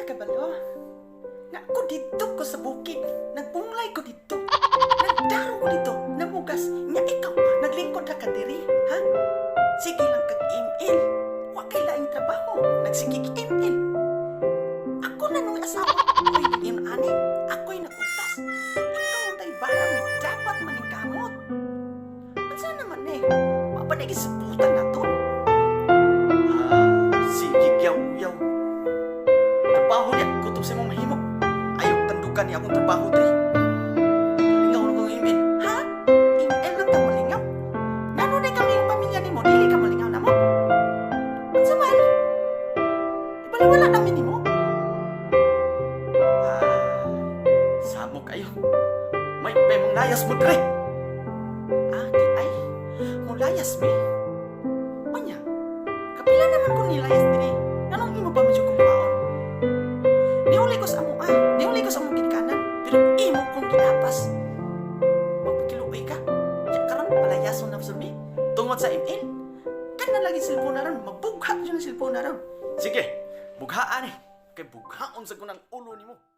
kabalo? Na ako didto ko sa bukid. Nagpunglay ko didto. Nagdaro ko didto. Namugas. Nya ikaw, naglingkod ra ka diri, ha? Sige lang kag ML. Wa kay laing trabaho. Nagsigig ML. Ako na nung asawa. Ako'y nag ani. Ako'y nag-utas. Ikaw ang tay bara may dapat maningkamot. Unsa naman eh? Wa pa nagisubutan na to. Ah, sige yaw yaw. Trabaho niya, kutob sa imong mahimo. Ayaw tandukan niya akong trabaho diri. Lingaw na kong ML. Ha? ML lang ka molingaw? Ngano na kami yung pamilya nimo, dili ka molingaw namo? Unsa man? Ibaliwala namin nimo. Ah, samo kayo. May may layas mo diri. Ah, di ay. Mulayas mi. Onya, kapila naman ko nilayas diri. Nganong imo pa medyo kumuhaon? Niuli ko sa amo ah. Niuli ko sa among ginikanan. Pero imo kong ginapas. Magpakiluoy ka. Ya, karon palayason na mi. Tungod sa ML. Kana lagi cellphone na ron. Magbugha yun ang cellphone na ron. Sige, bughaan eh. Kay bughaon sa kunang ulo nimo.